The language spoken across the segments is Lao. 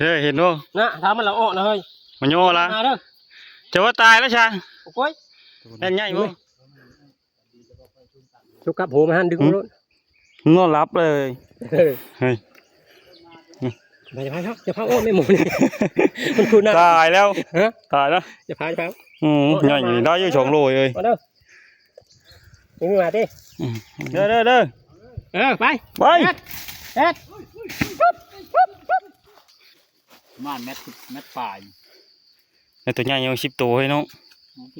ເດີ ເຫັນບໍ່? ນະ ຖ້າມັນລະອອກນະເຮີ້ຍ ມັນໂຍລະ ມາເດີ ຈະວ່າຕາຍແລ້ວຊະ. ໂອ້ຍ ແມ່ນໃຫຍ່ບໍ່? ຈຸກັບໂຫມາຫັ້ນ ດຶງໂລດ ນອນຫຼັບເລີຍ. ເອີ ເຮີ້ຍ ຢ່າພາ ຢ່າພາ ໂອ້ຍ ແມ່ໝູນີ້ ມັນຄືນະ ຕາຍແລ້ວ ຮະ ຕາຍແລ້ວ ຢ່າພາ ຢ່າພາ. ອືມ ໂອ້ຍ ໃຫຍ່ນີ້ ໄດ້ຢູ່ສອງໂລເອີຍ ມາເດີ. ນີ້ມາຕິ ອືມ ເດີ ເດີ ເດີ ເອີ ໄປ ໄປ ເຮັດ ເຮັດ ປະມານແມັດ ແມັດປາຍ ໄດ້ຕົວໃຫຍ່ຢູ່ ສິບໂຕເຮີ້ຍນ້ອງ. ໂອເຄ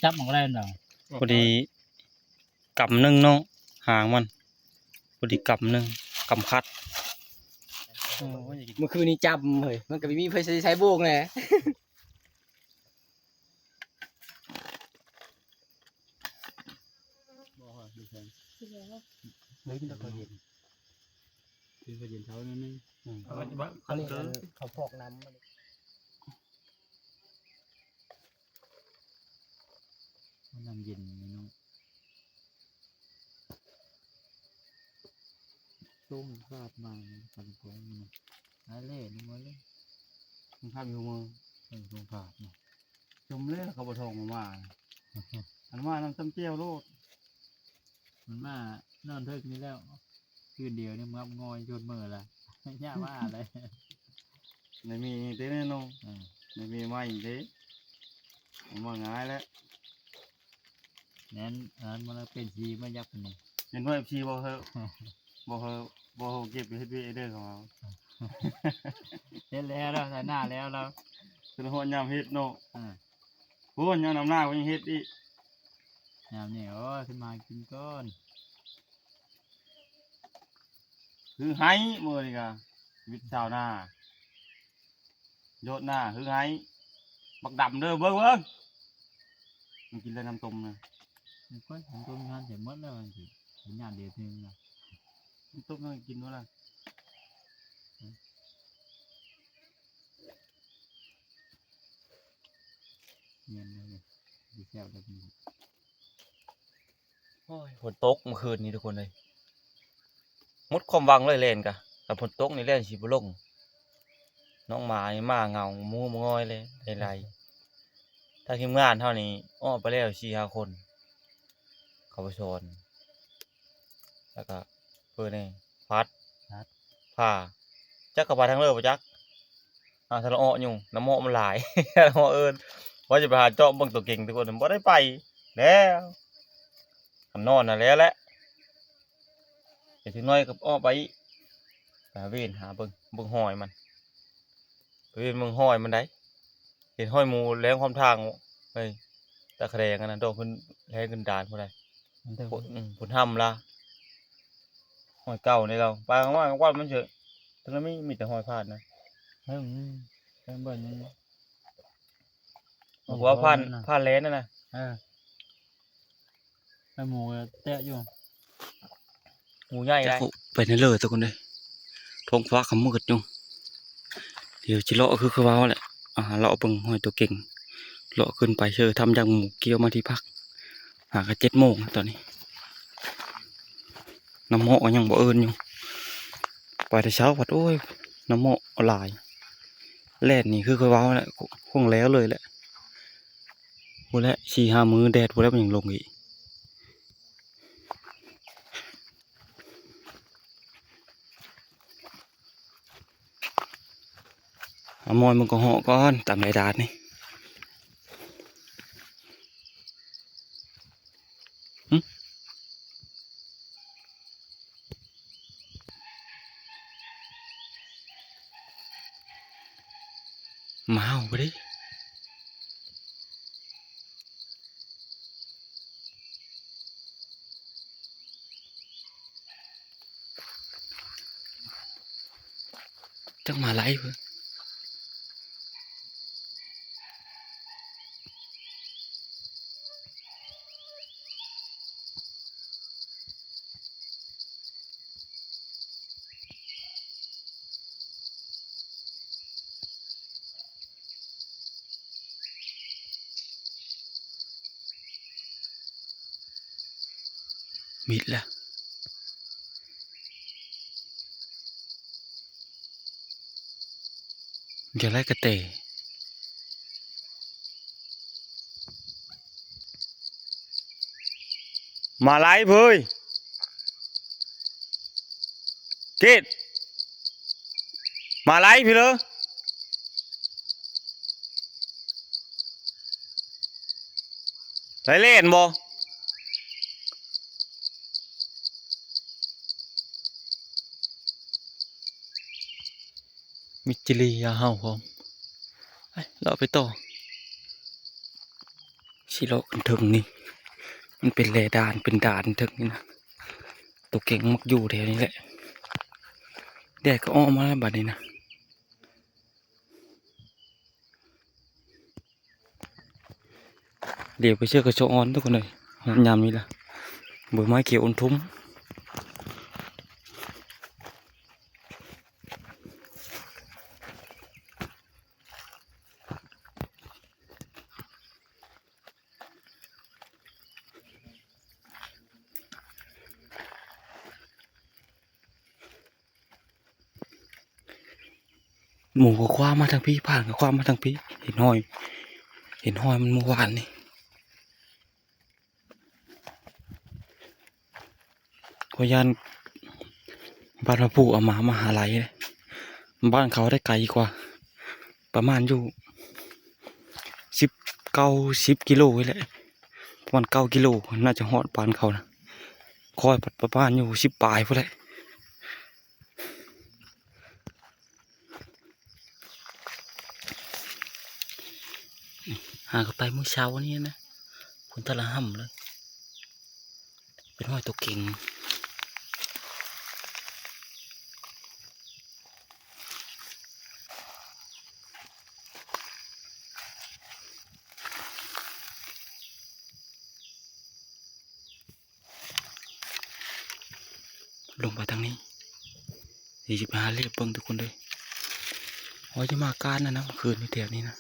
ຈັບມັນກໍໄດ້ແລ້ວ ພໍດີກຳໜຶ່ງເນາະ ຫາງມັນ ພໍດີກຳໜຶ່ງ ກຳຄັດ. ໂອ້ຍ ມື້ຄືນນີ້ຈຳເຮີ້ຍ ມັນກໍບໍ່ມີໃຜໃຊ້ ໃຊ້ໂບກແຫຼະ. ບໍ່ ບໍ່ເຫັນ ເລີຍ ເຫັນແຕ່ເຂົາເຫັນ ເຫັນເຂົາເຫັນເຂົານັ້ນໜຶ່ງ. ອືມ ອັນນີ້ເຂົາພອກນ້ຳ ມັນ ນ້ຳເຢັນນີ້ເນາະ. ລົມພາດມາ ມັນກໍ ອາ ແລ່ນມາເລີຍ ມັນພາດຢູ່ມື ເອີ ລົມພາດເນາະ. ຈົມແລ້ວ ເຂົາບໍ່ທ່ອງມາ ອັນມານຳຕຳແຈ່ວໂລດ. ມັນມານອນເທິງນີ້ແລ້ວ ຄືນດຽວນີ້ມັບງອຍຈົນເມີລະ ຢ່າມາເລີຍ. ໄດ້ມີເດ້ເນາະ ເອີ ໄດ້ມີໃໝ່ເດ້ ມັນມາງ່າຍແລ້ວ. ແມ່ນ ເອີ ມັນເປັນສີມາຍັກນີ້ ເຫັນບໍ່ ເອັຟຊີ ບໍ່ເຮີ້ ບໍ່ເຮີ້ ບໍ່ເຮີ້ ເກັບໄປເຮັດວຽກເດີເຂົາ ເຮັດແລ້ວເນາະ ໃສ່ໜ້າແລ້ວເນາະ ຄືຮອດຍາມເຮັດເນາະ. ເອີ ໂອ້ຍ ຍາມນຳໜ້າກໍຍັງເຮັດອີກ ຍາມນີ້ ໂອ້ຍ ຂຶ້ນມາກິນກ່ອນ. ຄືໄຮ່ມື້ນີ້ກະ ຊີວິດຊາວນາ ໂຍດນາ ຄືໄຮ່ ບັກດຳເດີ ເບິ່ງ ເບິ່ງ ມັນກິນແລ້ວນ້ຳຕົ້ມນະ ມັນກໍນ້ຳຕົ້ມຫັ້ນ ຈະໝົດແລ້ວ ມັນຊິ ມັນຍາມດຽວເທົ່ານັ້ນນະ ນ້ຳຕົ້ມມັນກິນບໍ່ລະ? ແມ່ນແລ້ວນີ້ ຊິແຊບແລ້ວນີ້. ໂອ້ຍ ຝົນຕົກມື້ຄືນນີ້ທຸກຄົນເອີຍ ໝົດຄວາມຫວັງເລີຍແລ່ນກະ ຄັນຝົນຕົກນີ້ແລ່ນຊິບໍ່ລົງ. ນ້ອງໝານີ້ມາເຫງົາ ໝູບໍ່ງອຍເລີຍ ໄລ່ໆ. ທາງທີມງານເຮົານີ້ອອກໄປແລ້ວສີ່ຫ້າຄົນ ເຂົາໄປສອນ ແລ້ວກະເພິ່ນນີ້ ພັດ ພັດ ພາ ຈັກເຂົາໄປທາງເລີບໍ່ຈັກ. ອາ ທະລະເອາະຢູ່ ນ້ຳເໝາະມັນຫຼາຍ ທະລະເອາະເອີ້ນ ວ່າຈະໄປຫາເຈາະເບິ່ງຕົວເກັ່ງທຸກຄົນ ບໍ່ໄດ້ໄປແລ້ວ ຄັນນອນຫັ້ນແຫຼະ ແຫຼະ ໄປເຖິງໜ້ອຍກໍອອກໄປອີກ ໄປຫາເວນຫາເບິ່ງ ເບິ່ງຮອຍມັນ ໄປເວນເບິ່ງຮອຍມັນໄດ໋ ເຫັນຮອຍໝູແລ່ນຄວາມທາງ ເອີຍ ຕາຂະແດງອັນນັ້ນ ດອກຂຶ້ນແລ່ນຂຶ້ນດານພຸ້ນໃດ໋ ພຸ້ນ ພຸ້ນຫ້ຳລະ ຮອຍເກົ່ານີ້ລາວ ໄປມາກາງວັນມັນເສີຍ ແຕ່ລະມີ ມີແຕ່ຮອຍຜ່ານນະ ເອີ ເບິ່ງ ເພາະວ່າຜ່ານ ຜ່ານແລນນັ້ນນະ ເອີ ໄປໝູແຕະຢູ່ ໝູໃຫຍ່ໄດ໋ ໄປໃນເລີທຸກຄົນເອີຍ ທ້ອງຟ້າກໍມືດຢູ່ ດຽວຊິເລາະຄື ຄືເວົ້າແຫຼະ ອາ ເລາະເບິ່ງຮອຍຕົວເກັ່ງ ເລາະຂຶ້ນໄປເຊີ ທຳຢ່າງໝູກ່ຽວມາທີ່ພັກ ຫາກະເຈັດໂມງແລ້ວຕອນນີ້ ນ້ຳເໝາະກໍຍັງບໍ່ເອີ້ນຢູ່ ໄປແຕ່ເຊົ້າພັດ ໂອ້ຍ ນ້ຳເໝາະຫຼາຍ ແລ່ນນີ້ຄືຂ້ອຍເວົ້າແຫຼະ ຄົງແລ້ວເລີຍແຫຼະ ພຸ້ນແຫຼະ ສີ່ຫ້າມື້ແດດພຸ້ນແຫຼະ ມັນຍັງລົງອີກ. ເອົາມອຍມັນກໍເຫາະກ່ອນ ຕາມລາຍດາດນີ້ ຫຶ ມາເອົາບໍ່ໄດ້. ຈັກມາໄລ່ເບິ່ງ ມິດລະ. ຢ່າໄລ່ກະແຕ ມາໄລ່ເພິ່ນ ເກດ ມາໄລ່ພີ້ເລີ ໄລ່ແລ່ນບໍ່? ມິດຈີລີຢາເຫົ່າພ້ອມ ໄປ ເລາະໄປຕໍ່ ຊິເລາະຂຶ້ນເທິງນີ້ ມັນເປັນແລດານ ເປັນດານເທິງນີ້ນະ ໂຕເກັງມັກຢູ່ແຖວນີ້ແຫຼະ ແດດກໍອອກມາແລ້ວບັດນີ້ນະ. ດຽວໄປເຊື່ອກະຊອກອ່ອນທຸກຄົນເອີຍ ຮອດຍາມນີ້ລະ ເບິ່ງໄມ້ຂຽວອຸ່ນທຸ່ມ. ໝູກໍຄວ້າມາທາງພີ້ ຜ່ານກໍຄວ້າມາທາງພີ້ ເຫັນຮອຍ ເຫັນຮອຍມັນມື້ວານນີ້ ຂ້ອຍຢ້ານບ້ານພະຜູ້ເອົາມາ ມະຫາໄລ ບ້ານເຂົາໄດ້ໄກກວ່າ ປະມານຢູ່ສິບເກົ້າ ສິບກິໂລນີ້ແຫຼະ ປະມານເກົ້າກິໂລ ໜ້າຈະຮອດບ້ານເຂົານະ ຂ້ອຍປະມານຢູ່ສິບປາຍພຸ້ນແຫຼະ. ຫາກໍໄປມື້ເຊົ້ານີ້ນະ ຄົນຕະລະຫ່ຳເລີຍ ເປັນຮອຍໂຕເກັງ. ລົງໄປທາງນີ້ ດຽວຊິໄປຫາເລບເບິ່ງທຸກຄົນເດີ ວ່າຈະມາການນັ້ນນະ ຄືນຢູ່ແຖວນີ້ນະ.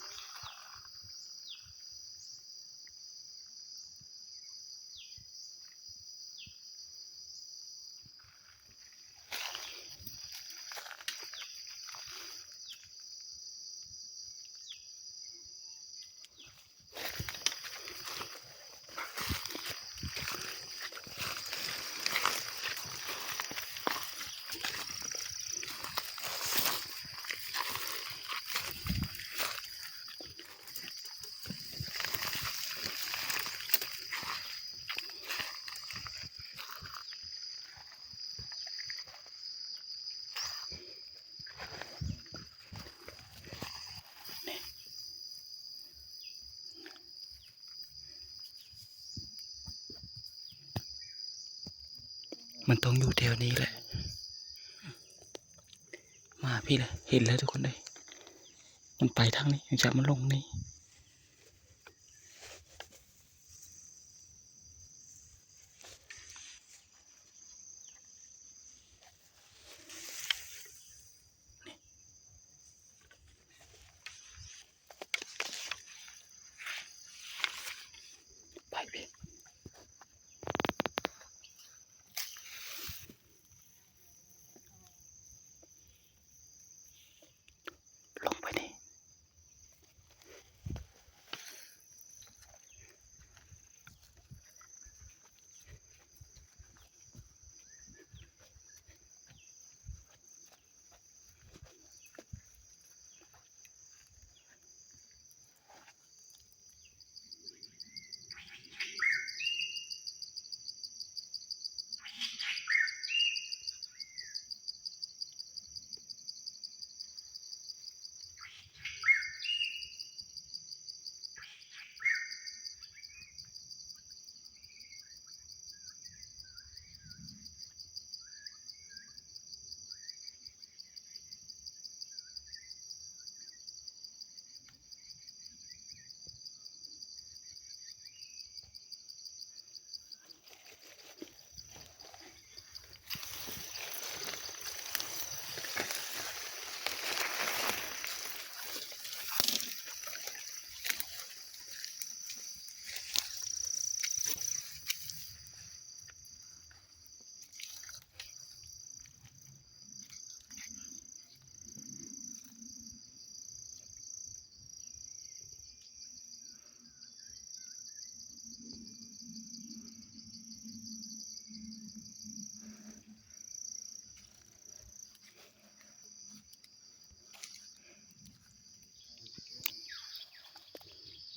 ມັນຕ້ອງຢູ່ແຖວນີ້ແຫຼະ ມາພີ້ແຫຼະ ເຫັນແລ້ວທຸກຄົນເອີຍ ມັນໄປທາງນີ້ ຈາກມັນລົງນີ້. ໄປເບ ລົງໄປນີ້.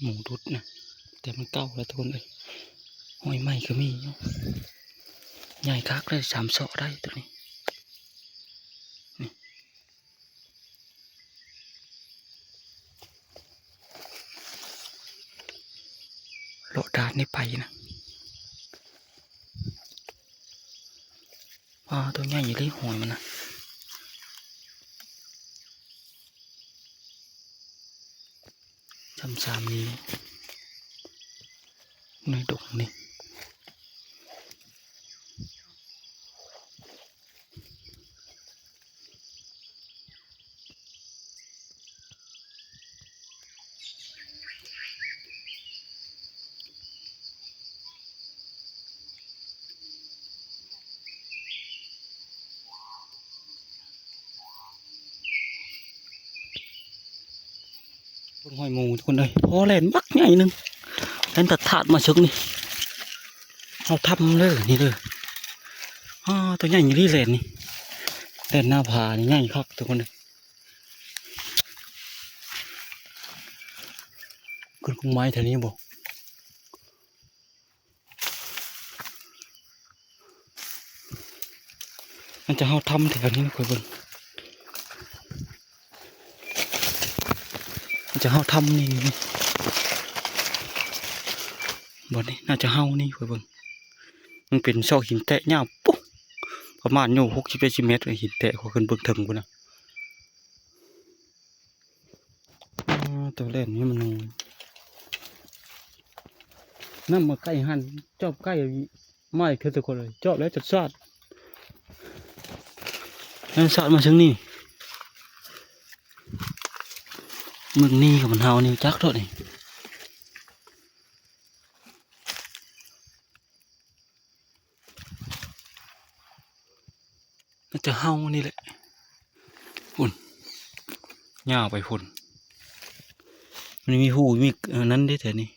ໝູດຸດນະ ແຕ່ມັນເກົ່າແລ້ວທຸກຄົນເອີຍ. ຮອຍໄໝ້ກໍມີຢູ່ ໃຫຍ່ຄັກເລີຍ ສາມເຊາະໄດ້ໂຕນີ້. ນີ້ ເລາະດາດນີ້ໄປນະ. ອ້າ ໂຕໃຫຍ່ອີ່ຫຼີ ຮອຍມັນນະ ຊ້ຳໆນີ້ ໃນດົງນີ້. ເບິ່ງຮອຍໝູທຸກຄົນເອີຍ. ໂອ້ ແລ່ນບັກໃຫຍ່ໜຶ່ງ ແລ່ນຕາດໆມາເຊິ່ງນີ້ ເຮົາທຳເດີ ນີ້ເດີ. ອ້າ ໂຕໃຫຍ່ອີ່ຫຼີ ແລ່ນນີ້ ແລ່ນໜ້າຜານີ້ໃຫຍ່ຄັກທຸກຄົນເອີຍ. ຂຶ້ນກົງໄມ້ແຖວນີ້ບໍ່? ໜ້າຈະເຮົາທຳແຖວນີ້ນະ ຂ້ອຍເບິ່ງ ໜ້າຈະເຮົາທຳນີ້ ນີ້ ນີ້ ບ່ອນນີ້ໜ້າຈະເຮົານີ້ ຂ້ອຍເບິ່ງ ມັນເປັນຊອກຫີນແຕະຍາວປຸ ປະມານຢູ່ຫົກສິບ ເຈັດສິບແມັດ ຫີນແຕະ ຂ້ອຍຂຶ້ນເບິ່ງເທິງພຸ້ນນະ. ອາ ໂຕແລ່ນນີ້ມັນ ນຳມາໃກ້ຫັ້ນ ຈອບໃກ້ ໄມ້ຄືແຕ່ຄົນເລີຍ ຈອບແລ້ວຈັດຊາດ ແລ້ວຊາດມາເຊິ່ງນີ້ ເບິ່ງນີ້ກໍມັນເຮົານີ້ຈັກໂຕນີ້. ໜ້າຈະເຫົ່ານີ້ແຫຼະ ພຸ້ນ ຍາວໄປພຸ້ນ. ມັນມີຮູມີອັນນັ້ນເດ້ແຖວນີ້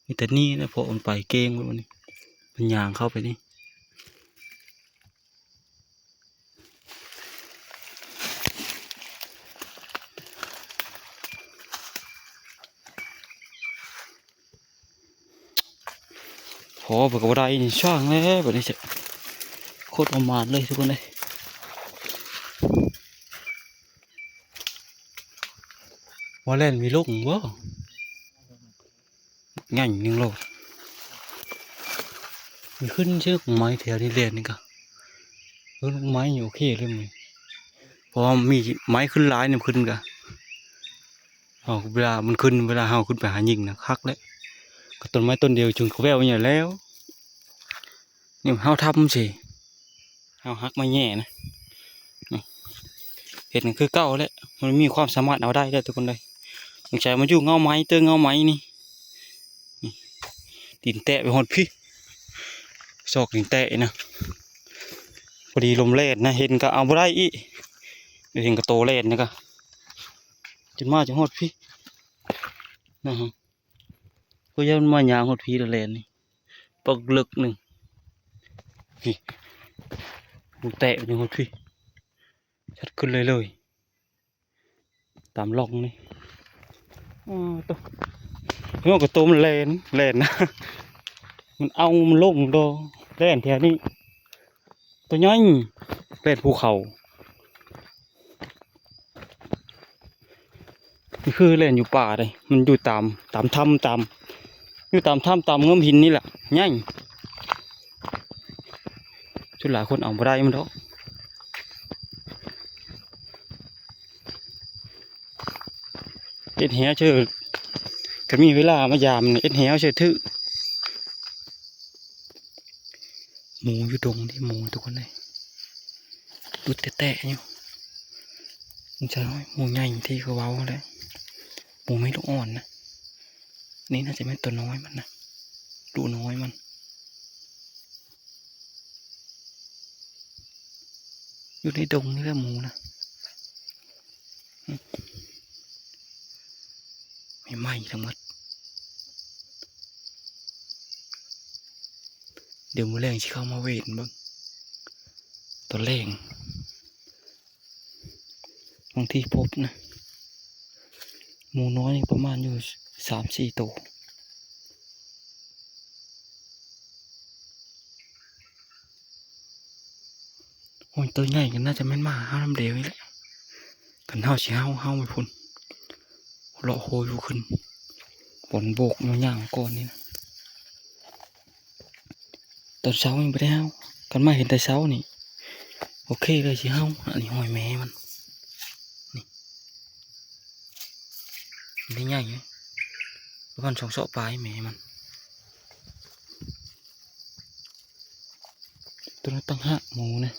ມີແຕ່ນີ້ແຫຼະ ເພາະມັນໄປເກງໄປໝົດນີ້ ມັນຍ່າງເຂົ້າໄປນີ້. ພໍເພິ່ນກໍບໍ່ໄດ້ນີ້ ຊ່າງແລ້ວບັດນີ້ ໂຄດປະໝາດເລີຍທຸກຄົນເອີຍ. ວ່າແລ່ນມີລົງບໍ່? ໃຫຍ່ໜຶ່ງໂລ ມີຂຶ້ນເຊືອກໄມ້ແຖວນີ້ແລ່ນນີ້ກະ ເອີ ໄມ້ນີ້ໂອເຄເລີຍມື້ນີ້ ເພາະວ່າມີໄມ້ຂຶ້ນຫຼາຍນຳຂຶ້ນກະ ເຮົາເວລາມັນຂຶ້ນ ເວລາເຮົາຂຶ້ນໄປຫາຍິງນະຄັກແຫຼະ ກໍຕົ້ນໄມ້ຕົ້ນດຽວຈຶ່ງກະແວ່ວໃຫຍ່ແລ້ວ. ນີ້ເຮົາທຳຊິ ເຮົາຫັກມາແຫຍ່ນະ ນີ້ ເຮັດຄືເກົ່າແຫຼະ ມັນມີຄວາມສາມາດເອົາໄດ້ເດີທຸກຄົນເດີ. ສົງໄສມັນຢູ່ເງົາໄມ້ ເຕີເງົາໄມ້ນີ້ ນີ້ ດິນແຕະໄປຮອດພີ້ ຊອກດິນແຕະນະ ພໍດີລົມແລ່ນນະ ເຫັນກະເອົາບໍ່ໄດ້ອີກ ເຫັນກະໂຕແລ່ນນະກະ ຈົນມາຈົນຮອດພີ້ນະ ກໍຢ້ານມັນມາຍ່າງຮອດພີ້ແລ້ວແລ່ນນີ້ ປັກເລິກໜຶ່ງ ພີ້ ແຕະໄປຮອດພີ້ ຊັດຂຶ້ນເລີຍໆ ຕາມຮ່ອງນີ້. ອໍ ໂຕ ເຫັນວ່າກະໂຕມັນແລ່ນ ແລ່ນນະ ມັນເອົາ ມັນລົງດອກ ແລ່ນແຖວນີ້ ໂຕໃຫຍ່ ແລ່ນພູເຂົາ. ນີ້ຄືແລ່ນຢູ່ປ່າເດ້ ມັນຢູ່ຕາມ ຕາມຖ້ຳ ຕາມ ຢູ່ຕາມຖ້ຳ ຕາມເງື່ອມຫີນນີ້ແຫຼະ ໃຫຍ່ ສ່ວນຫຼາຍຄົນເອົາບໍ່ໄດ້ມັນດອກ. ເຮັດແຫເຊີ ຄັນມີເວລາມາຢາມ ເຮັດແຫເຊີຖື ໝູຢູ່ດົງນີ້ ໝູທຸກຄົນເອີຍ ດຸດແຕະໆຢູ່ ມັນຈະໝູໃຫຍ່ທີ່ເຂົາເວົ້າຫັ້ນແຫຼະ ໝູມີລູກອ່ອນນະ. ນີ້ໜ້າຈະແມ່ນຕົວນ້ອຍມັນນະ ລູກນ້ອຍມັນ ຢູ່ໃນດົງນີ້ແຫຼະໝູນະ. ໃໝ່ໆທັງໝົດ ດຽວມື້ແລງຊິເຂົ້າມາເວນເບິ່ງ ຕອນແລງ ບາງທີພົບນະ ໝູນ້ອຍນີ້ປະມານຢູ່ ສາມສີ່ໂຕ. ໂອ້ຍ ໂຕໃຫຍ່ກໍໜ້າຈະແມ່ນໝາເຮົານຳເດວນີ້ແຫຼະ. ຄັນເຮົາຊິເຫົ່າ ເຫົ່າໄປພຸ້ນ ເລາະໂຮຍຜູ້ຂຶ້ນ ບ່ອນໂບກຍ່າງກ່ອນນີ້ນະ. ຕອນເຊົ້າຍັງບໍ່ໄດ້ເຫົ່າ ຄັນມາເຫັນແຕ່ເຊົ້ານີ້ ໂອເຄເລີຍ ຊິເຫົ່າ. ອັນນີ້ຮອຍແມ່ມັນ ນີ້ ໄດ້ໃຫຍ່ຢູ່ ປະມານສອງເຊາະປາຍແມ່ມັນ. ຕົວນັ້ນຕ່າງຫາກ ໝູນະ.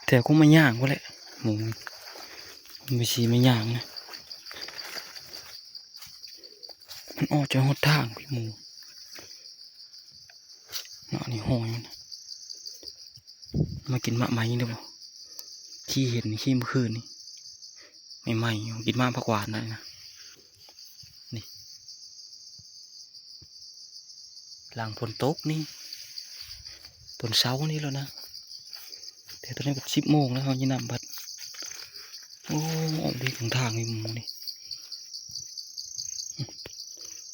ແຖວຄົງມາຍ່າງພຸ້ນແຫຼະ ໝູ ມັນຊິມາຍ່າງນະ. ມັນອອກຈາກຫົນທາງພີ້ໝູ ເນາະ ນີ້ຮອຍມັນ. ມາກິນໝາກໄມ້ເດີບໍ່? ທີ່ເຫັນ ທີ່ເມື່ອຄືນນີ້ ໃໝ່ໆຢູ່ ກິນໝາກຜັກຫວານນັ້ນນະ. ນີ້ ຫຼັງຝົນຕົກນີ້ ຕອນເຊົ້ານີ້ແລ້ວນະ ແຕ່ຕອນນີ້ກໍສິບໂມງແລ້ວ ເຮົາຍິນນຳບັດ. ໂອ້ ອອກເລີຍຂ້າງທາງນີ້ໝູນີ້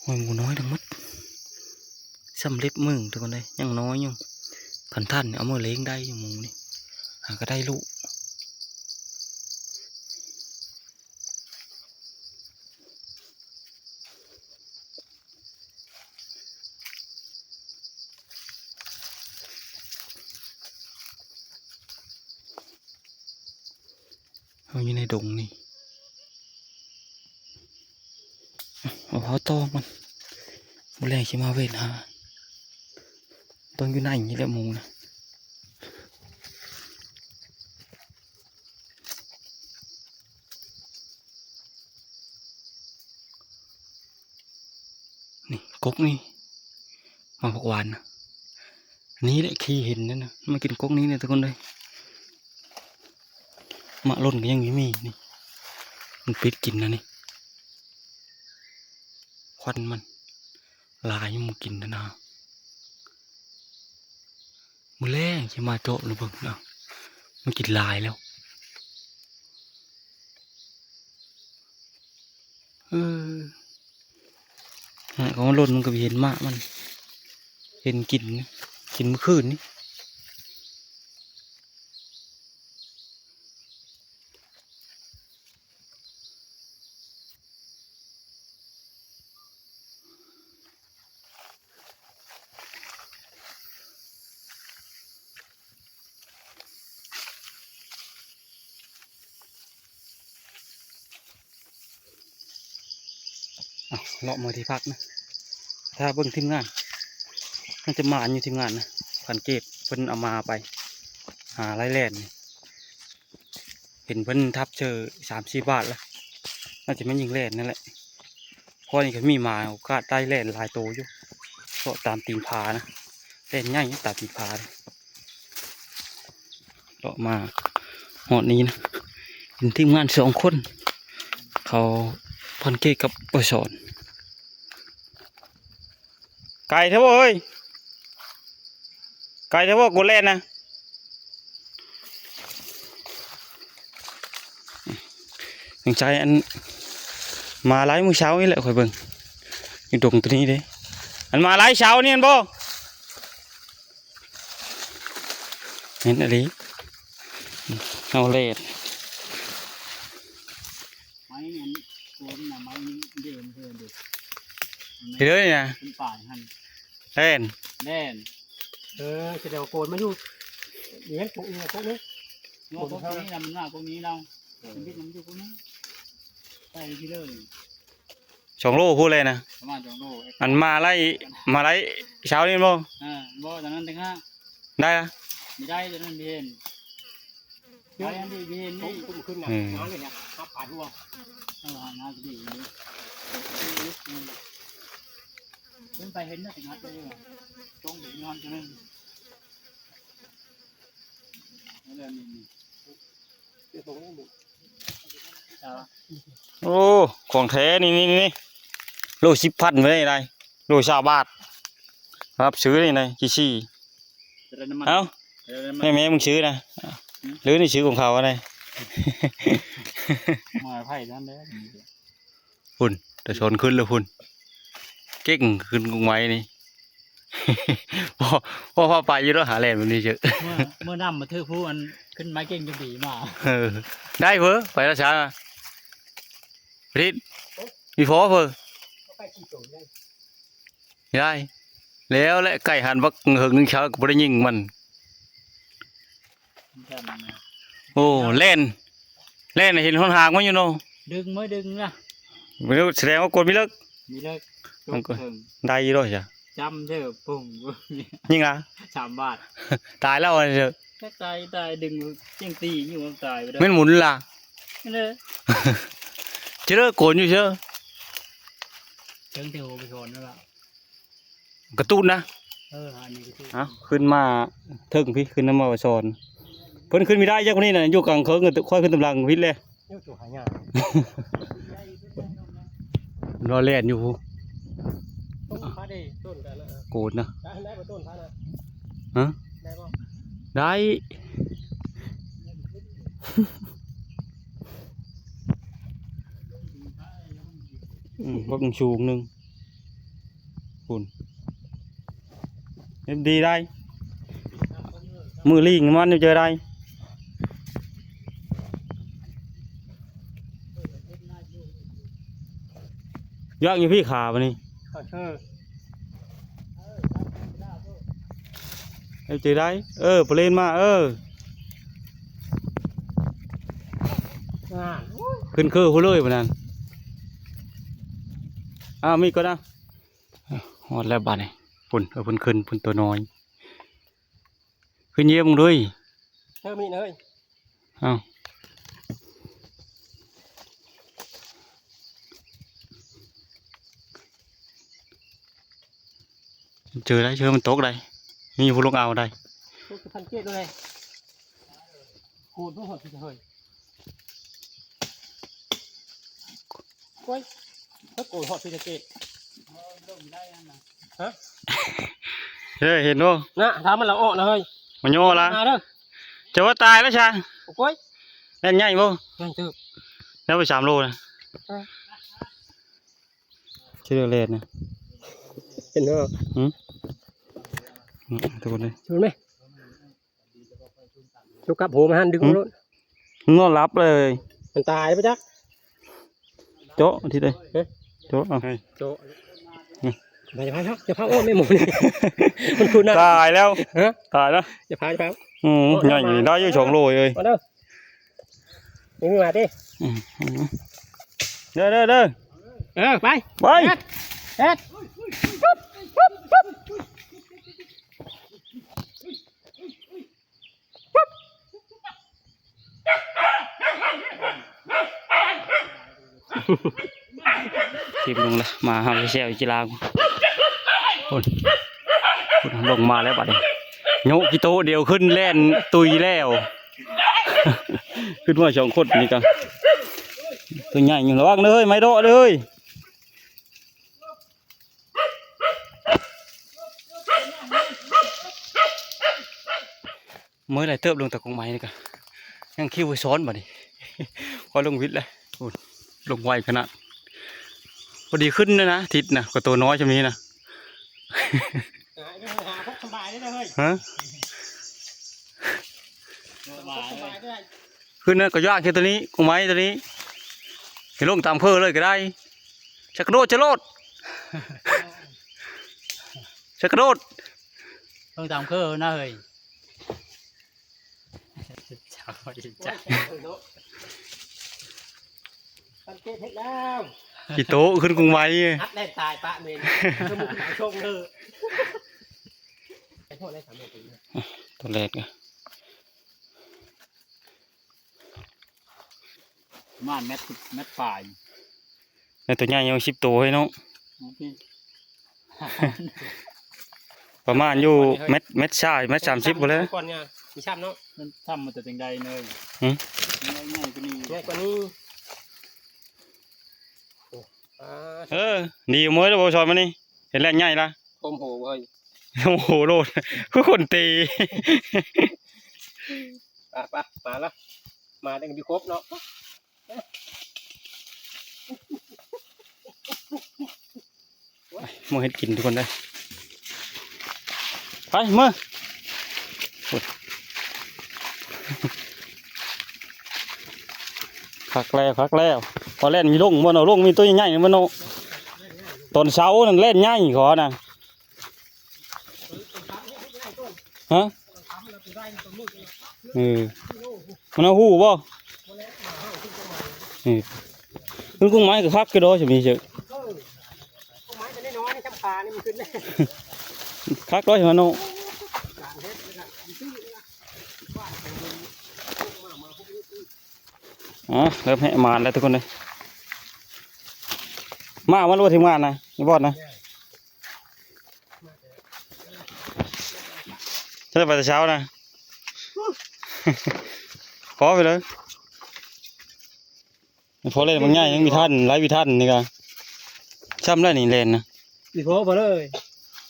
ໂອ້ຍ ໝູນ້ອຍທັງໝົດ ສ່ຳເລັບມືທຸກຄົນເອີຍ ຍັງນ້ອຍຢູ່. ຄັນທັນເອົາມາລ້ຽງໄດ້ຢູ່ໝູນີ້ ຫາກໍໄດ້ລູກ. ເຮົາຢູ່ໃນດົງນີ້ ເອົາເຜົາຕອກມັນ ມື້ແລງຊິມາເວັດຫາ ຕ້ອງຢູ່ໃນນີ້ແຫຼະໝູນະ. ນີ້ກົກນີ້ ໝາກຜັກຫວານນະ ນີ້ແຫຼະທີ່ເຫັນນັ້ນນະ ມາກິນກົກນີ້ນະທຸກຄົນເອີຍ. ໝາກຫຼົ່ນກໍຍັງມີນີ້ ມັນປິດກິນນະນີ້ ຄວັນມັນຫຼາຍ ຍັງບໍ່ກິນນະນາ. ມື້ແລງຊິມາເຈາະລະເບິ່ງເນາະ ມັນກິນຫຼາຍແລ້ວ. ເອີ ຫາກເອົາມາຫຼົ່ນມັນກໍໄປເຫັນໝາກມັນ ເຫັນກິນ ກິນມື້ຄືນນີ້. ເອົາ ເລາະມາທີ່ພັກນະ ຖ້າເບິ່ງທີມງານ ໜ້າຈະໝານຢູ່ທີມງານນະ ພັນເກດເພິ່ນເອົາມາໄປ ຫາໄລ່ແລ່ນນີ້ ເຫັນເພິ່ນທັບເຊີສາມສີ່ບາດແລ້ວ ໜ້າຈະແມ່ນຍິງແລ່ນນັ້ນແຫຼະ. ຂ້ອຍນີ້ກໍມີໝາໂອກາດໄດ້ແລ່ນຫຼາຍໂຕຢູ່ ເພາະຕາມຕີນຜານະ ແລ່ນໃຫຍ່ຕາມຕີນຜາເດ້. ເລາະມາຮອດນີ້ນະ ເຫັນທີມງານສອງຄົນ ເຂົາພັນເກດກັບປະສອນ. ໄກແທ້ບໍ່ເອີຍ ໄກແທ້ບໍ່ ກົດແລ່ນນະ. ສົງໄສອັນ ມາຫຼາຍມື້ເຊົ້ານີ້ແຫຼະ ຂ້ອຍເບິ່ງຢູ່ດົງຕົວນີ້ເດ້ ອັນມາຫຼາຍເຊົ້ານີ້ແມ່ນບໍ່? ແມ່ນອີ່ຫຼີ ເຮົາແລ່ນ ໄມ້ອັນໂກນນະ ໄມ້ເດີມເພິ່ນເດ້ ເຮັດເລີຍນະ ເປັນປາຍຫັ້ນ ແລ່ນ ແລ່ນ. ເອີ ສະແດງວ່າໂກນມາຢູ່ ນີ້ ໂກນນີ້ ໂກນນີ້ ໂກນນີ້ລະ ມັນວ່າໂກນນີ້ລະ ມັນບິດ ມັນຢູ່ໂກນນີ້ ໄປທີ່ເລີຍ ສອງໂລພຸ້ນແຫຼະນະ ປະມານສອງໂລ. ອັນມາໄລ່ ມາໄລ່ເຊົ້ານີ້ບໍ່? ເອີ ບໍ່ ຕອນນັ້ນຕ່າງຫາກ ໄດ້ລະ ບໍ່ໄດ້ ຕອນນັ້ນບໍ່ເຫັນ ໄດ້ອັນນີ້ບໍ່ເຫັນນີ້ ເອີ ເອົາຫາດີ ຂຶ້ນໄປເຫັນນະ ຕອນນັ້ນ ໂອ້ ຂອງແທ້ນີ້ ນີ້ ນີ້ ໂລສິບພັນໄວ້ໄດ້ ໂລຊາວບາດ ຮັບຊື້ນີ້ນະ ຈີຊີ ເອົາ ແມ່ ແມ່ ມຶງຊື້ນະ ຫຼືນີ້ຊື້ຂອງເຂົາອັນໃດ? ມາໄຜນັ້ນເດ້ ພຸ້ນ ຕາຊອນຂຶ້ນແລ້ວພຸ້ນ ເກັ່ງຂຶ້ນກົງໄມ້ນີ້ ພໍ ພໍພາໄປຢູ່ດອກ ຫາແລ່ນແບບນີ້ເຈີ ເມື່ອ ເມື່ອນຳມາຖືຜູ້ອັນຂຶ້ນໄມ້ເກັ່ງຈົນດີມາ ເອີ ໄດ້ເວີ ໄປລະຊາ ປະດິດ ມີພໍເວີ ໄດ້ ແລ້ວແຫຼະ ໄກ່ຫັນບັກເຫິງເຊົ້າກໍບໍ່ໄດ້ຍິງມັນ ໂອ້ ແລ່ນ ແລ່ນເຫັນຫົນທາງມັນຢູ່ເນາະ ດຶງ ມາດຶງນະ ບໍ່ຮູ້ ສະແດງວ່າກົນມີເລິກ ມີເລິກ ມັນກໍໄດ້ຢູ່ດອກຈ້ະ ຈ້ຳເດີປຸ້ງ ຍິງລະ ສາມບາດ ຕາຍແລ້ວເດີ ຕາຍ ຕາຍ ດຶງ ຍັງຕີຢູ່ ມັນຕາຍໄປເດີ ແມ່ນໝູນລະ ເດີ ເຈີໂກນຢູ່ເຊີ ເທິງແຖວໄປສອນນັ້ນລະ ກະຕູນນະ ເອີ ອັນນີ້ກະຕູນ ເອົ້າ ຂຶ້ນມາເທິງພີ້ ຂຶ້ນນຳມາສອນ ເພິ່ນຂຶ້ນມີໄດ້ຈັກມື້ນີ້ນະ ຢູ່ກາງເຄິ່ງ ຄ່ອຍຂຶ້ນຕາມຫຼັງພິດແຫຼະ ໂອ້ ໂຕຫາຍາກ ລໍແລ່ນຢູ່ພຸ້ນ ຕົ້ນພາເດ້ ຕົ້ນກະນະ ໂກນນະ ໄດ້ ໄດ້ບໍ່ຕົ້ນພານະ ຮະ ໄດ້ບໍ່ ໄດ້ ອືມ ບັກສູງໜຶ່ງ ພຸ້ນ ເຮັດດີໄດ໋ ມື້ລີງມັນເຈີໄດ໋ ຢາກຢູ່ພີ້ຂາບາດນີ້ ເອີ ເຮັດຈັ່ງໃດ ເອີ ປະເລນມາ ເອີ ຂຶ້ນຄືພຸ້ນເລີຍບາດນັ້ນ ອ້າວ ມີດກ່ອນນະ ຮອດແລ້ວບາດນີ້ ພຸ້ນ ເອີ ເພິ່ນຂຶ້ນ ພຸ້ນ ໂຕນ້ອຍ ຂຶ້ນຢ້ຽມເບິ່ງເດີ ເຈີມີດເລີຍ ອ້າວ ເຈີໄດ໋ ເຈີມັນຕົກໄດ໋ ມີຜູ້ລົງເອົາໄດ໋ ໂອ້ຍ ສັງເກດເລີຍ ໂກນບໍ່ຮອດຊິເຮີ້ຍ ໂອ້ຍ ໂກນຮອດຊິເຮີ້ຍ ຮະ ເອີ ເຫັນບໍ່ ນະ ຖ້າມັນລະອອກນະເຮີ້ຍ ມັນຍໍລະ ມາເດີ ຈະວ່າຕາຍແລ້ວຊະ ໂອ້ຍ ແລ່ນໃຫຍ່ບໍ່ ໃຫຍ່ເຕີບ ແລ້ວໄປສາມໂລນະ ເອີ ຊິເລີກແລ່ນນະ ເຫັນບໍ່ ຫື ອືມ ໂຕນີ້ ຊົນໄໝ ຈຸກັບຫົວມັນຫັ້ນ ດຶງ ຫື ໂລດ ນອນຫຼັບເລີຍ ມັນຕາຍໄປຈັກ ເຈາະທີ່ໃດ ຮະ ເຈາະ ເອົາ ເຈາະ ໄປ ຢ່າພາ ຢ່າພາ ໂອ້ ແມ່ໝູນີ້ ມັນຄຸນນະ ຕາຍແລ້ວ ຮະ ຕາຍແລ້ວ ຢ່າພາ ຢ່າພາ ອືມ ໂອ້ ໃຫຍ່ ມາ ໄດ້ຢູ່ສອງໂລເອີຍ ມາເດີ ນີ້ມາຕິ ອືມ ເດີ ເດີ ເດີ ເອີ ໄປ ໄປ ເຮັດ ເຮັດ ທີມລົງລະ ມາຫາແຊວກິລາ ພຸ້ນ ພຸ້ນ ລົງມາແລ້ວບາດນີ້ ໂຍກກິໂຕດຽວຂຶ້ນແລ່ນຕຸຍແລ້ວ ຂຶ້ນມາສອງຄົນນີ້ກະ ຕົວໃຫຍ່ຢູ່ ລະວັງເດີ ໄມ້ເດາະເດີ. ເມື່ອຍຫຼາຍເຕີບລົງແຕ່ກົງໄມ້ນີ້ກະ ຍັງຄິວໄປຊ້ອນບາດນີ້ ຄ່ອຍລົງວິດແລ້ວ ໂອ້ ລົງໄວຂະໜາດ ພໍດີຂຶ້ນແລ້ວນະ ທິດນະ ກະໂຕນ້ອຍຊ່ຳນີ້ນະ ຫາ ຫາພົກສະບາຍເດ້ເຮີ້ຍ ຮະ ສະບາຍ ຂຶ້ນນະ ກະຢາກເຮັດໂຕນີ້ ກົງໄມ້ໂຕນີ້ ຊິລົງຕາມເຄີເລີຍກະໄດ້ ຈະກະໂດດ ຈະໂລດ ຈະກະໂດດ ເບິ່ງຕາມຄືນະເຮີ້ຍ ສັງເກດເຫັນແລ້ວ ກິໂຕະຂຶ້ນກຸງໄວ ອັດແລ່ນຕາຍປະເມນ ສະມຸກໜາວຊົງເດີ ໄປໂທດໄດ້ສາມເມດ ຕົວແລກນະ ປະມານແມັດ ແມັດປາຍ ໃນຕົວໃຫຍ່ຍັງສິບໂຕເຮີ້ຍນ້ອງ ປະມານຢູ່ແມັດ ແມັດຊາວ ແມັດສາມສິບພຸ້ນແຫຼະ ກ່ອນຍາ ມີຊ້ຳເນາະ ມັນຊ້ຳມາແຕ່ຈັ່ງໃດເນີຍ ຫື ໃຫຍ່ກວ່ານີ້ ໃຫຍ່ກວ່ານີ້ ໂອ້ ອ່າ ເອີ ດີເມີຍແລ້ວບໍ່ຊອນມານີ້ ເຫັນແລ້ວໃຫຍ່ລະ ໂອ້ໂຫ ໂອ້ໂຫ ໂລດ ຄືຄົນຕີ ໂ ໄປໆ ມາລະ ມາໄດ້ກໍມີຄົບເນາະ. ໝໍເຮັດກິນທຸກຄົນເດີ. ໄປ ເມືອ. ໂອ້ຍ ຄັກແລ້ວ ຄັກແລ້ວ. ພໍແລ່ນມີລົງບໍ່ເນາະ? ລົງມີຕົວໃຫຍ່ໆ ມັນເນາະ. ຕອນເຊົ້ານັ້ນແລ່ນໃຫຍ່ຂໍນະ. ຮະ? ເອີ ມັນເອົາຫູບໍ່? ເອີ ມັນກຸ້ງໄມ້ກໍຄັກຢູ່ດອກ ຊິມີເຊີ ກຸ້ງໄມ້ກໍນ້ອຍໆ ຈຳປານີ້ມັນຂຶ້ນ ຄັກດອກ ຊິມາໂນ. ອໍ ເລີ່ມແຫະມານແລ້ວທຸກຄົນເອີຍ. ມາ ມາໂລດທີມງານນະ ນີ້ບອດນະ. ເຈົ້າໄປແຕ່ເຊົ້ານະ ພໍໄປເລີຍ. ພໍເລ່ນບາງໃຫຍ່ຍັງມີທັນ ໄລ່ມີທັນນີ້ກະ ຊ້ຳໄດ້ນີ້ແລ່ນນະ ນີ້ພໍບໍ່ເລີຍ.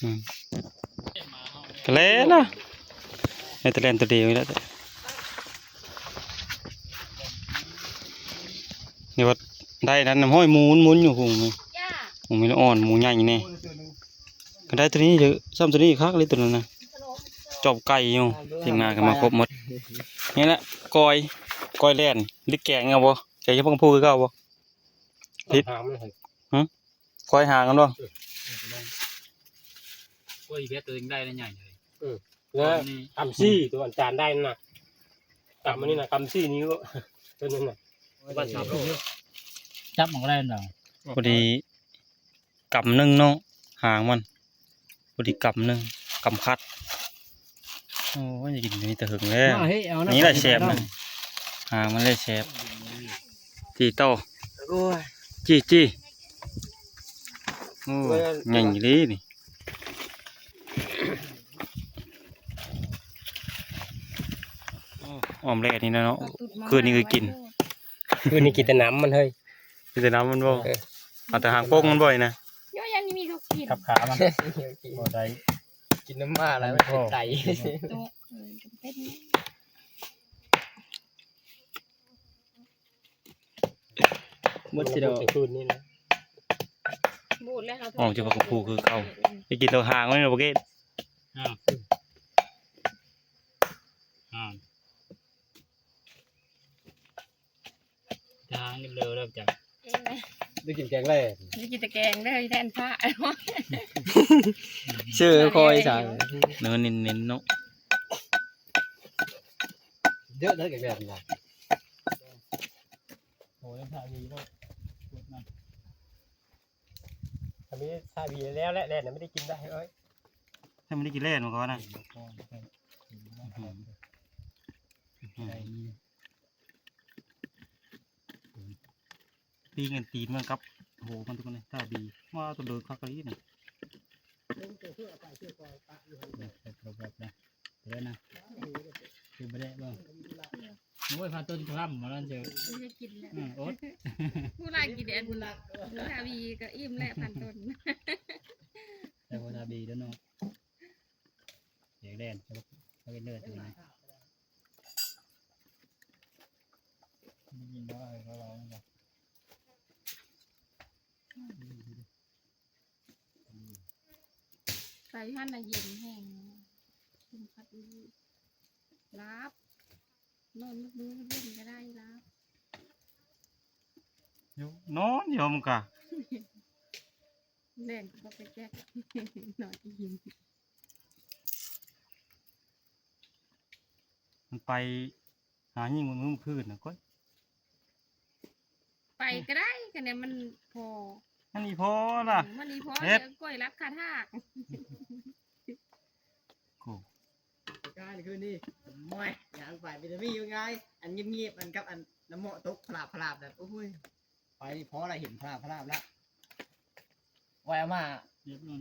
ອືມ ກະແລ່ນນະ ໄດ້ແຕ່ແລ່ນຕົວດຽວນີ້ແຫຼະ. ນີ້ວ່າໄດ້ນັ້ນ ຫ້ອຍໝູນໆຢູ່ພຸ້ນ ໝູມີອ່ອນ ໝູໃຫຍ່ແດ່. ກໍໄດ້ຕົວນີ້ເດີ ຊ້ຳຕົວນີ້ຄັກເລີຍ ຕົວນັ້ນນະ ຈອບໄກ່ຢູ່. ທີມງານກໍມາຄົບໝົດ. ນີ້ແຫຼະ ກ້ອຍ ກ້ອຍແລ່ນ ຫຼືແກງເອົາບໍ່? ແກງໃສ່ຜັກກະປູຄືເກົ່າບໍ່? ຜິດ ຫາງມັນ ຫຶ ກ້ອຍຫາງມັນບໍ່? ເອີ ກ້ອຍເພັດຕົວເອງໄດ້ໃຫຍ່ເລີຍ. ເອີ ນະ ກຳສີ່ ຕົວອາຈານໄດ້ນັ້ນນະ ກຳອັນນີ້ນະ ກຳສີ່ນິ້ວ ຕົວນັ້ນນະ ວ່າສັບໂລດ ຈັບມັນກໍໄດ້ແລ້ວ. ພໍດີກຳໜຶ່ງເນາະ ຫາງມັນ ພໍດີກຳໜຶ່ງ ກຳຄັດ. ໂອ້ຍ ກິນນີ້ແຕ່ເຫິງແລ້ວ ນີ້ແຫຼະແຊບນະ ຫາງມັນແຫຼະແຊບ. ຈີ່ຕໍ່ ໂອ້ຍ ຈີ່ ຈີ່ ໂອ້ຍ ໂອ້ຍ ໃຫຍ່ອີ່ຫຼີນີ້. ອ້ອມແລະນີ້ນະເນາະ ຄືນນີ້ຄືກິນ ຄືນນີ້ກິນແຕ່ນ້ຳມັນເຮີ້ຍ ກິນແຕ່ນ້ຳມັນບໍ່? ເອີ ເອົາແຕ່ຫາງໂປ້ງມັນບໍ່ນີ້ນະ ໂຍ ຍັງມີເຂົາກິນ ກັບຂາມັນ ບໍ່ໄດ້ ກິນນ້ຳໝາແລ້ວມັນເປັນໄຕ ໂຕ ເອີ ເປັນ ໝົດຊິດອກ ຄືນນີ້ນະ ບູດແລ້ວ ອອກຈາກຜັກກະປູຄືເກົ່າ ໄປກິນແຕ່ຫາງມັນບໍ່ເກດ ຫາງ ຫາງ ທາງເລີເລີກະ ໄດ້ກິນແກງແລ້ວ ໄດ້ກິນແຕ່ແກງເດີ ແທນພະ ເຊີຄອຍສາ ເນື້ອເນັ້ນໆເນາະ ເຍອະເດີແກງແລ້ວນະ. ໂອ້ຍ ຖ້າມີໂລດ ກົດມັນ ຖ້າມີ ຖ້າມີແລ້ວແຫຼະ ແລ່ນນະ ໄມ່ໄດ້ກິນໄດ້ເອີຍ ຖ້າໄມ່ໄດ້ກິນແລ່ນມັນກໍວ່ານະ ຕີນກັນ ຕີນມັນກັບໂຫມັນ ທຸກຄົນເອີຍ ຖ້າດີ ວ່າຕົວເດີຄັກອີ່ຫຼີນະ. ເດີນນະ ຄືບໍ່ໄດ້ບໍ່ ໂອ້ຍ ພາຕົ້ນຄຳໝໍນັ້ນເຊີ ບໍ່ໄດ້ກິນແລ້ວ ອືມ ອົດ ຜູ້ລາຍກິນແຕ່ອັນ ທາວີກໍອີ່ມແລ້ວ ພາຕົ້ນ ແຕ່ບໍ່ທາວີເດີເນາະ ຢາກແລ່ນ ເຂົາເຮັດເນີດຢູ່ນະ ໄດ້ຍິນບໍ່ ເຂົາເວົ້ານະ ໄປຫັ້ນນະເຢັນແຮງ ເປັນພັດອີ່ຫຼີ ຫຼັບ ນອນມື້ເຢັນກໍໄດ້ ຫຼັບ ຢູ່ ນອນຢູ່ ມັນກະ ແລ່ນກໍບໍ່ໄປແຈກ ນອນອີ່ມ ມັນໄປຫາຍິງມື້ຄືນນະ ກ້ອຍ ໄປກໍໄດ້ ຄັນແນວມັນພໍ ມັນອີ່ພໍລະ ມັນອີ່ພໍ ເຮັດ ດຽວກ້ອຍລັບຄາທາກ ໂອ້ ການຄືນນີ້ ໂອ້ຍ ຍ່າງໄປເປັນຕາມີຢູ່ງ່າຍ ອັນງຽບໆ ອັນກັບອັນນ້ຳເໝາະຕົກພະລາບໆ ນັ້ນ ໂອ້ຍ ໄປພໍລະ ເຫັນພະລາບໆ ລະ ໄວ້ເອົາມາ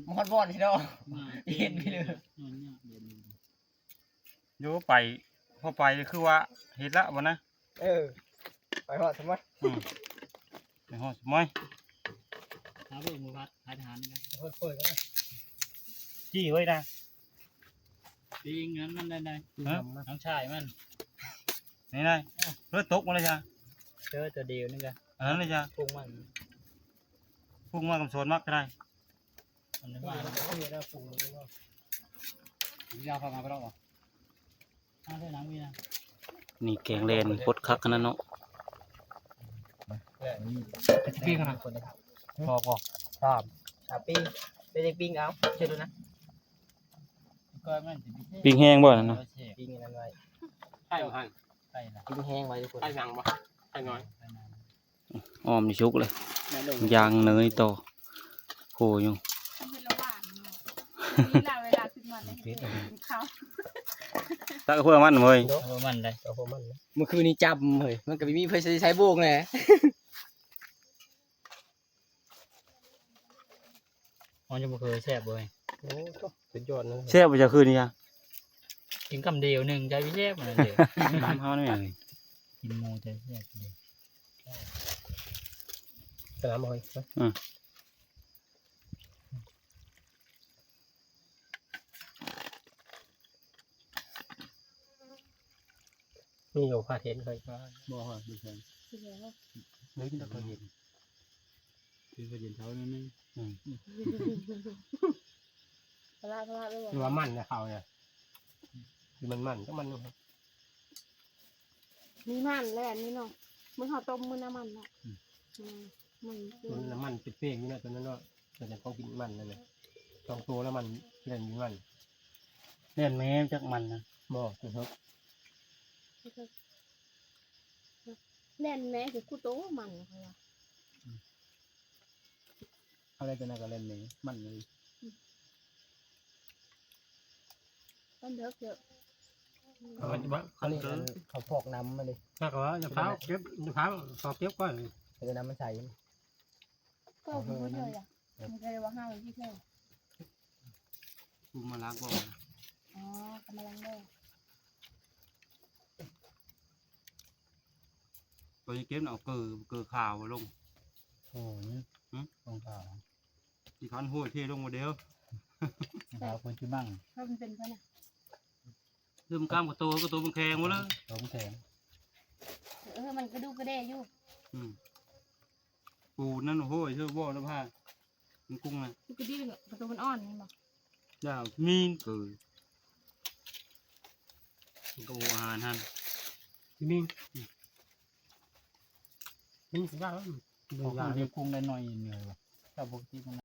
ມາຮອດບ່ອນຊິເນາະ ເຫັນເລີຍ ນອນຍາກແບບນີ້ ໂຍ ໄປ ພໍໄປຄືວ່າເຮັດລະບໍ່ນະ ເອີ ໄປຮອດຊັ້ນມະ ອືມ ໄປຮອດຊັ້ນມະ ຫາເບິ່ງໝູ່ພັດ ຂາຍທະຫານນະ ເປີດໆ ຈີ້ໄວ້ນະ ປີງນັ້ນມັນໄດ້ ຮະ ນ້ອງຊາຍມັນ ນີ້ນາຍ ເລືອດຕົກໝົດເລີຍຈ້ະ ເຈີຕົວດຽວນີ້ກະ ອັນນັ້ນເລີຍຈ້ະ ປຸງມັນ ປຸງມາກຳສອນມັກກໍໄດ້ ອັນນັ້ນມາແລ້ວ ປຸງແລ້ວບໍ່ ຢາພາມາໄປແລ້ວບໍ່ ມາເດີນາງວີນາ ນີ້ແກງແລ່ນປົດຄັກຂະໜາດເນາະ ຊິປີ້ງນະ ພໍບໍ່ ສາມ ສາມປີ້ ໄປປີ້ງເອົາ ເຮັດດູນະ ປີ້ງແຮງບໍ່ນັ້ນນະ ປີ້ງອັນນັ້ນໄວ້ ໄຂ່ບໍ່ຫັ້ນ ໄຂ່ນະ ປີ້ງແຮງໄວ້ທຸກຄົນ ໄຂ່ຍັງບໍ່ ໄຂ່ນ້ອຍ ອ້ອມນີ້ສຸກເລີຍ ຍ່າງເນີຍຕໍ່ ໂຫຢູ່ ມັນເປັນລະຫວ່າງເນາະ ມີຫຼາຍເວລາຂຶ້ນມາໄດ້ເຮັດເພງກິນເຂົ້າ ຕັກເພື່ອມັນເວີຍ ເອີ ມັນໄດ້ ເອົາພວກມັນນະ ມື້ຄືນນີ້ຈຳເຮີ້ຍ ມັນກໍບໍ່ມີໃຜໃຊ້ ໃຊ້ໂບກແຫຼະ ມັນຈະບໍ່ເຄີຍແຊບເວີຍ ໂອ້ໂຫ ສຸດຍອດເລີຍ ແຊບບໍ່ຈະຄືນນີ້ ກິນຄຳດຽວໜຶ່ງ ໃຈແຊບ ນັ້ນເດ້ ນ້ຳເຮົານີ້ ກິນໝູ່ໃຈແຊບເດ້ ສະໜາມບໍ່ເຮີ້ຍ ອືມ ມີຢູ່ພາດເຫັນເຄີຍ ບໍ່ຮອດ ບໍ່ເຄີຍ ເລີຍກິນແຕ່ເຄີຍເຫັນ ກິນເຄີຍເຫັນເທົ່ານັ້ນ ອືມ ພະລາ ພະລາເລີຍ ຄືວ່າມັນນະເຂົ້ານະ ຄືມັນມັນກໍມັນ ມີມັນແຫຼະ ອັນນີ້ເນາະ ມື້ເຮົາຕົ້ມມື້ນ້ຳມັນເນາະ ອືມ ອືມ ມັນ ມັນນ້ຳມັນເປັນເປ້ງຢູ່ເນາະ ຕົວນັ້ນເນາະ ຕົວນັ້ນຂອງກິນມັນນັ້ນນະ ສອງໂຕແລ້ວມັນ ກິນອັນມີມັນ ແລ່ນແມ່ຈັກມັນນະ ບໍ່ ຕົວເຮົາ ແລ່ນແມ່ຄືກູໂຕມັນ ເຂົາວ່າ ອືມ ເອົາໄດ້ຕົວນັ້ນກໍເຫຼັ້ນນີ້ມັນເລີຍ ມັນເດິກເດີ ເອົາໄວ້ທີ່ບ້ານ ອັນນີ້ ອັນ ເຂົາພອກນ້ຳມາເລີຍ ຖ້າກໍວ່າຢ່າຟ້າວເກັບ ຢ່າຟ້າວ ຂໍເກັບກ່ອນ ເອີ ນ້ຳມັນໃສ ກໍບໍ່ເທື່ອ ມັນກໍເລີຍວ່າຫ້າມທີ່ເທື່ອ ກູມາລ້າງບໍ່ ອໍ ກໍມາລ້າງບໍ່ ຕົວນີ້ເກັບເອົາເກີ ເກີຂາວລົງ ໂອ້ຍ ຫຶ? ຂອງຂາວ ຊິຄັນຫ້ວຍເທລົງໝົດເດີ ຂາວເພິ່ນຊິມັ່ງ ເພິ່ນເປັນເພິ່ນນະ ເລີ່ມກ້າມກະໂຕ ກະໂຕມັນແຂງໝົດເລີຍ ໂຕມັນແຂງ ເອີ ມັນກະດູກກະເດຢູ່ ອືມ ປູນນັ້ນ ໂອ້ຍ ເທື່ອບໍ່ນະພາ ມັນກຸ້ງນະ ກະດີກະໂຕມັນອ່ອນແມ່ນບໍ່ ຢ່າມີນເກີ ມັນກໍບໍ່ອາຫານຫັ້ນ ມີນ ອືມ ມີນຊິວ່າ ອືມ ເບິ່ງຢ່າງນີ້ກຸ້ງໄດ້ໜ້ອຍໜຶ່ງວ່າ ແຕ່ປົກກະຕິມັນ